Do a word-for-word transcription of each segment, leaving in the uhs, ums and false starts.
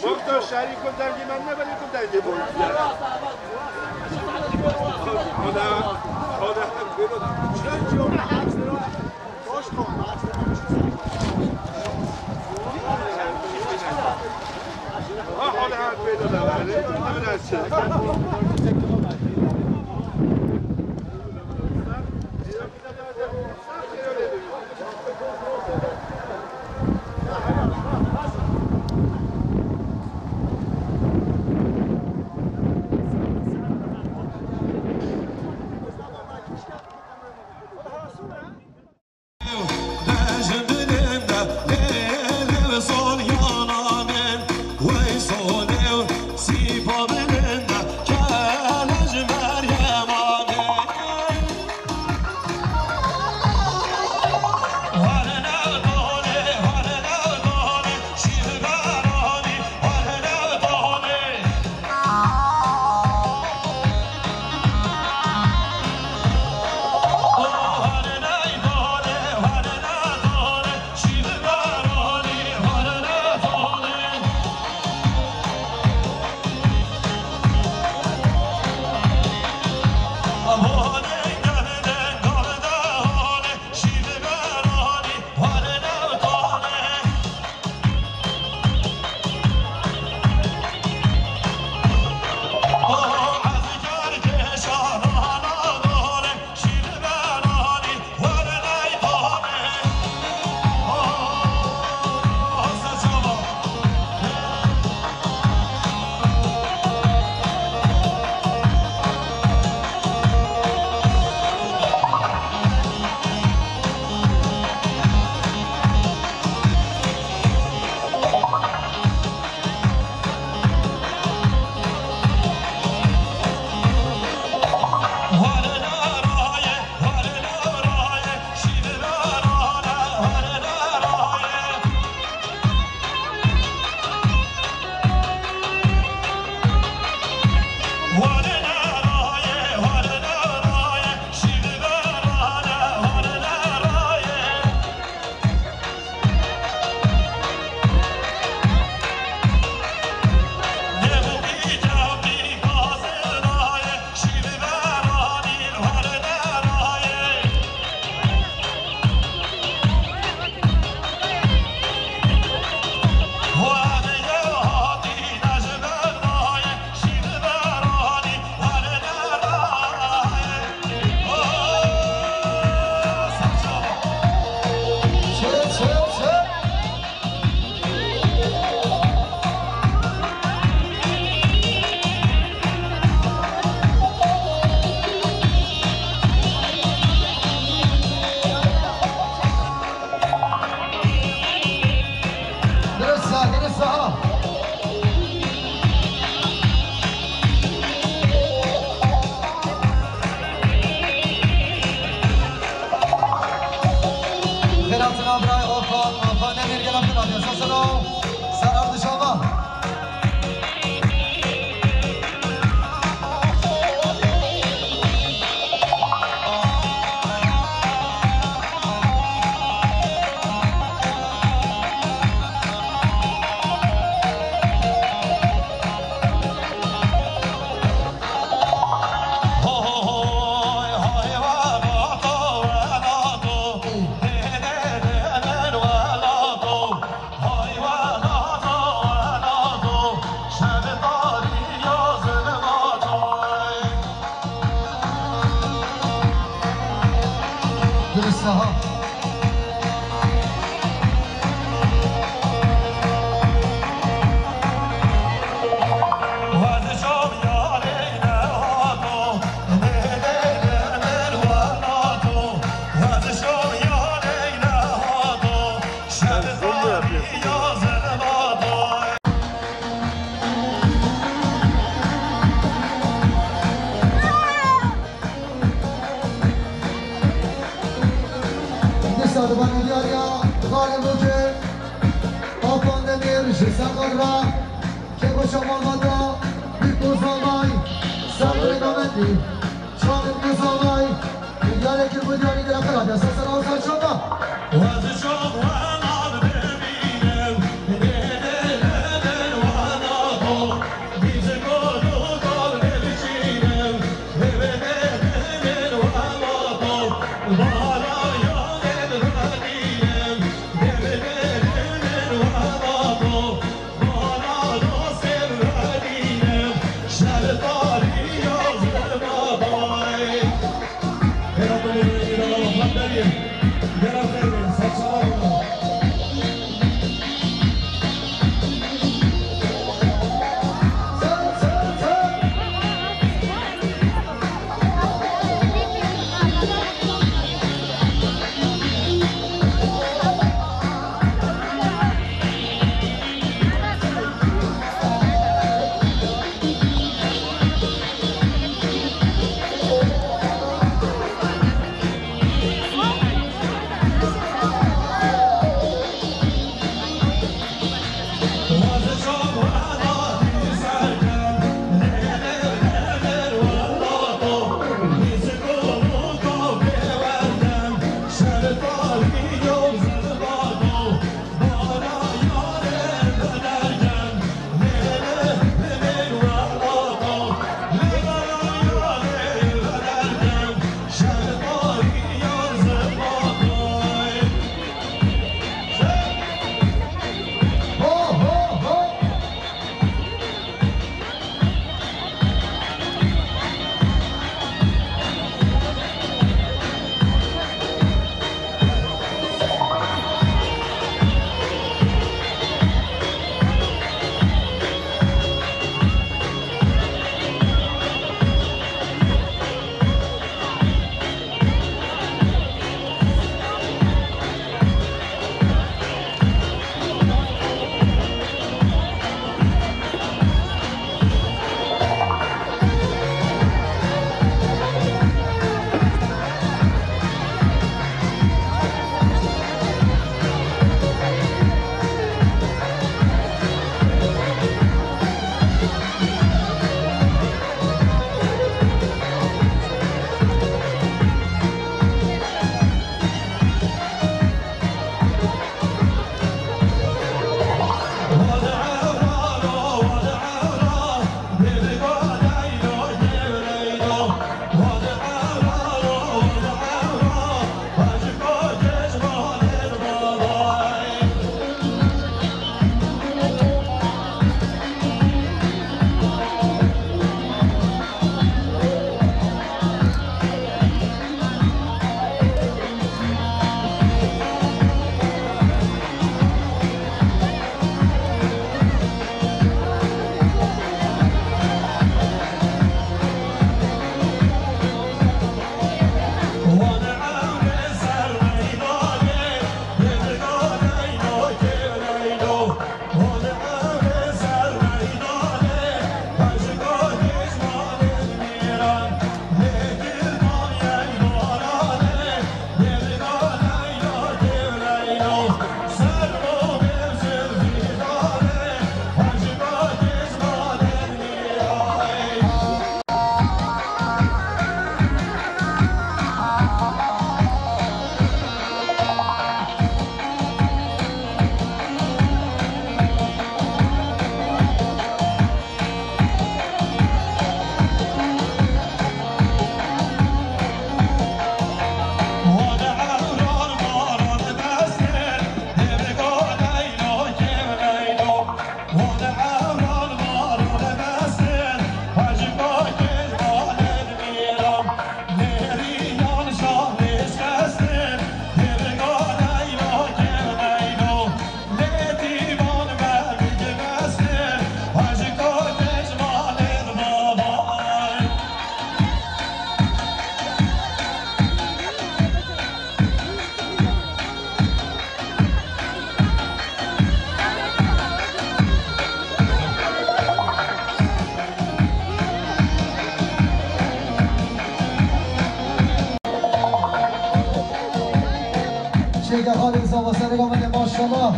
Doktor Şerîf, ku dengê me nebirî, ku dengê bo. Dirist, dirist, ha. Xêratina birayê Afa, Afa Nemîr gela xwe nadiya. Seseno, serar dişava. Dirist, ha. Dîsa di van diyariya Xalê Mûcê, Afa Nemîr ji Seqal re, Kêkoşa Malbata, Bîrkoz Alay, Serwê Namendî, Şahin Kozalay, Diyalekir bu diyarî de rakara, desta sera o saçanda. Serê Amedê, maşallah.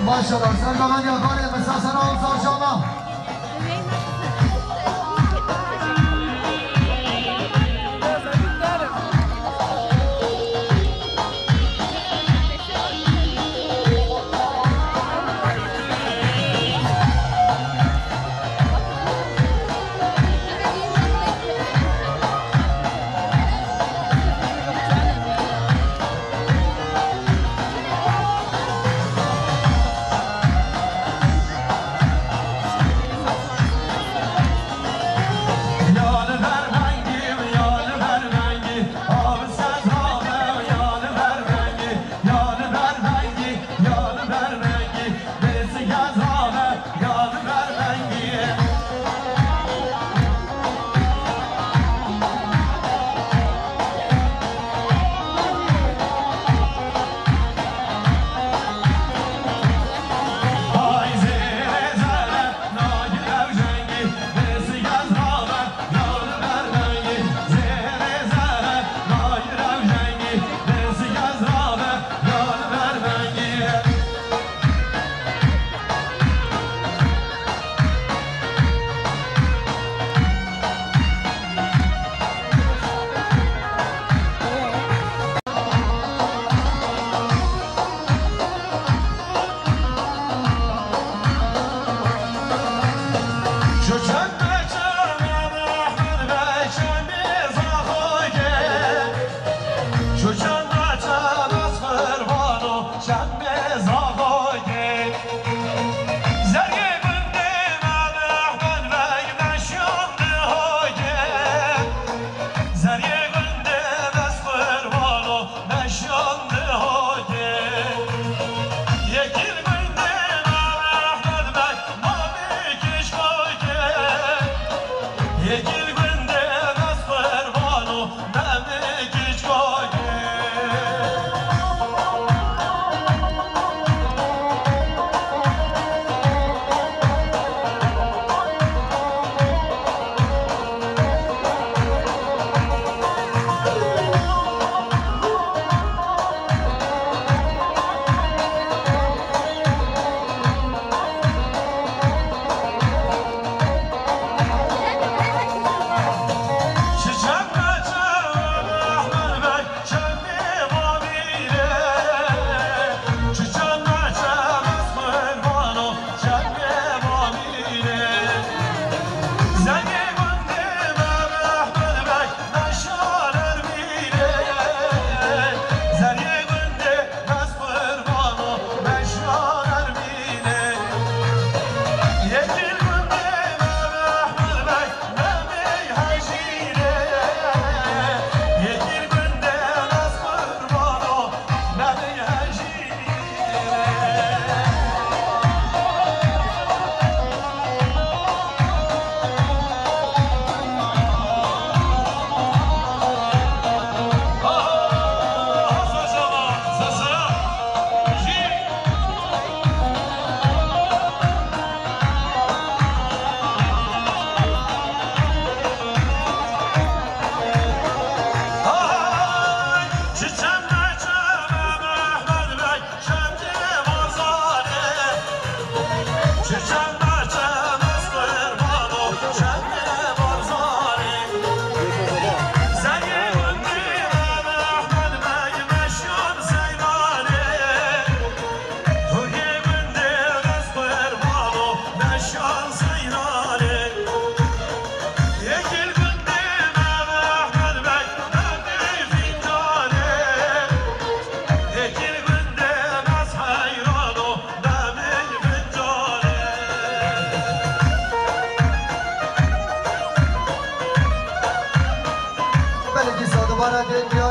Maşallah, sen bana yaparım, sen sana olsa inşallah.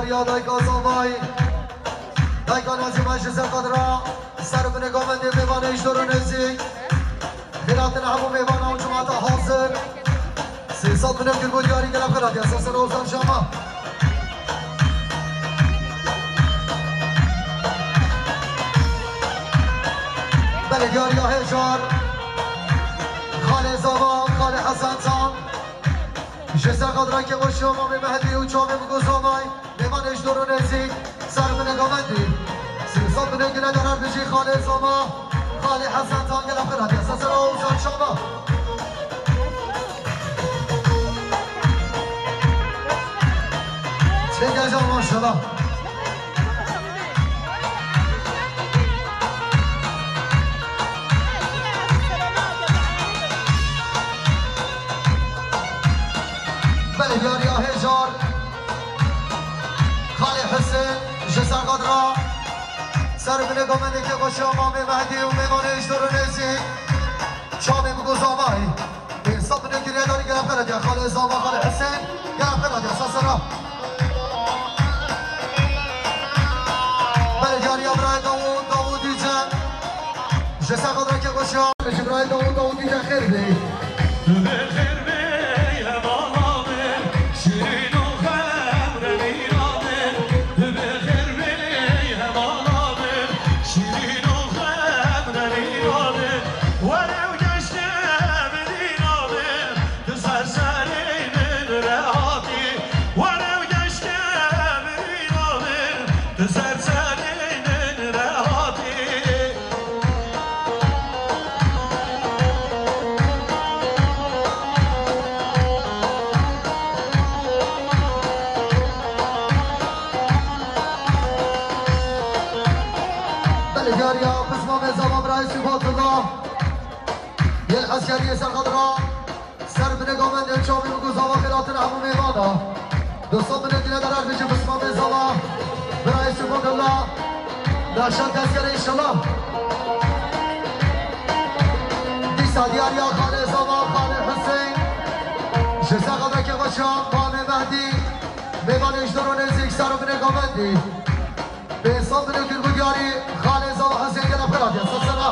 Ya dayka Zavay, dayka Nazî me ji ser qadra, ser binê govendê mêvanê ji dor û nêzîk. Xêratin hemû mêvana û cemaeta hazir. Sê sed milyon kirbo diyarî gelek xêratiya, ser sera Ozan Şama. Belê diyariya hêjar. Xalê Zava, Xalê Hesen Tan. Ji ser qadra Kevoşiya Mamê Mehdî û çavê min ku Zavay. Mêvanê ji dor û nêzîk, ser binê govendî. Sê sed binê gule derar bijî Xalê Zava, Xalê Hesen Tan gelek xêratiya, ser sera Ozan Şama. Çêke can maşallah. Belê diyariya hêjar. Xalê Husên ji ser qadra. Ser binê govendê Kevoşiya Mamê Mehdî û mêvanê ji dor û nêzîk. Çavê min ku Zavay. Pênc sed milyon gule darî gelek xêratiya. Xalê Zava, Xalê Husên gelek xêratiya. Ser sera. Belê diyariya birayê Dawûd, Dawûd Dîce. Ji ser qadra Kevoşiya. Ji birayê Dawûd, Dawûd Dîce xêr bê. Tu bê xêr bê, hevala bê, şîrîn û xemre mîna bê. Tu bê xêr bê, hevala bê, şîrîn û xemre mîna bê. Were û geştê mîna bê, tu ser serê min re hatî. Were û geştê mîna bê, tu ser serê min re hatî. Belê diyariya pismamê Zava birayê Sibatullah. Yel eskeriyê ser qadra. Ser binê govendê çavê min ku Zava xêratin hemû mêvana. Du sed binê gule derar bijî pismamê Zava. Birayê Sibatullah. Daşan tezkere inşallah. Dîsa diyariya Xalê Zava, Xalê Husên. Ji ser qadra Kevoşiya Mamê Mehdî. Mêvanê ji dor û nêzîk, ser û binê govendî. Pênc sed milyon kirbo diyarî Xalê Zava Husên gelek xêratiya. Ser sera.